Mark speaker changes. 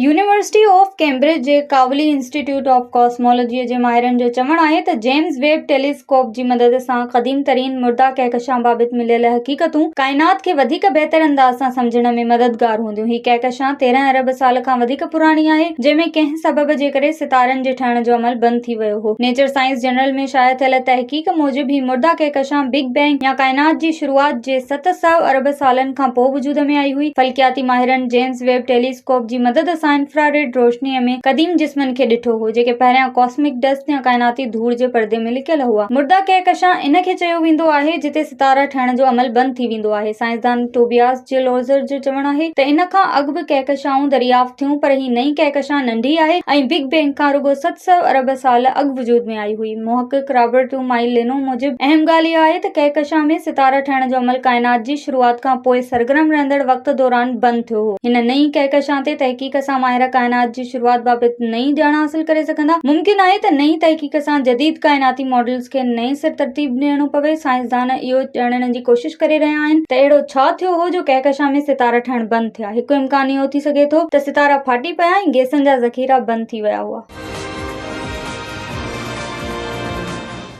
Speaker 1: University of Cambridge جي ڪاولي institute of ڪاسمالاجيء جي ماهرن جو چوڻ آهي ته جيمز ويب ٽيلي اسڪوپ جي مدد سان قديم ترين مرده ڪهڪشان بابت مليل حقيقتون ڪائنات کي وڌيڪ بهتر انداز سان سمجهڻ ۾ مددگار هونديون. هي ڪهڪشان 13 ارب سال کان وڌيڪ پراڻي آهي، جنهن ۾ ڪنهن سبب جي ڪري ستارن جي ٺهڻ جو عمل بند ٿي ويو هو. نيچر سائنس جرنل ۾ شايع ٿيل تحقيق موجب هي مرده ڪهڪشان بگ بينگ يا ڪائنات جي شروعات جي 700 ارب سالن کان پوء وجود ۾ آئي هئي. فلڪياتي ماهرن جيمز ويب ٽيلي اسڪوپ جي مدد سان انفراريڊ روشنيء ۾ قديم جسمن کي ڏٺو هو، جيڪي پهريان ڪاسمڪ ڊسٽ يا ڪائناتي ڌوڙ جي پردي ۾ لڪيل هئا. مرده ڪهڪشان ان کي چيو ويندو آهي، جتي ستارا ٺهڻ جو عمل بند ٿي ويندو آهي. سائنسدان ٽوبياس جي لوزر جو چوڻ آهي ته ان کان اڳ به ڪهڪشائون دريافت ٿيون، پر هي نئين ڪهڪشان ننڍي آهي ۽ بگ بينگ کان رڳو 700 ارب سال اڳ وجود ۾ آئي هئي. محقق رابرٽو مائي لينو موجب اهم ڳالهه اها آهي ته ڪهڪشان ۾ ستارا ٺهڻ جو عمل ڪائنات جي شروعات کان پوء سرگرم رهندڙ وقت دوران بند ٿيو هو. هن نئين ڪهڪشان تي تحقيق سان ماهر ڪائنات جي شروعات بابت نئين ڄاڻ حاصل ڪري سگهندا. ممڪن آهي ته نئين تحقيق سان جديد ڪائناتي ماڊلز کي نئين سر ترتيب ڏيڻو پوي. سائنسدان اهو ڄاڻڻ جي ڪوشش ڪري رهيا آهن ته اهڙو ڇا ٿيو هو جو ڪهڪشان ۾ ستارا ٺهڻ بند ٿيا. هڪ امڪان اهو ٿي سگهي ٿو ته ستارا ڦاٽي پيا ۽ گئسن جا ذخيرا بند ٿي ويا هئا.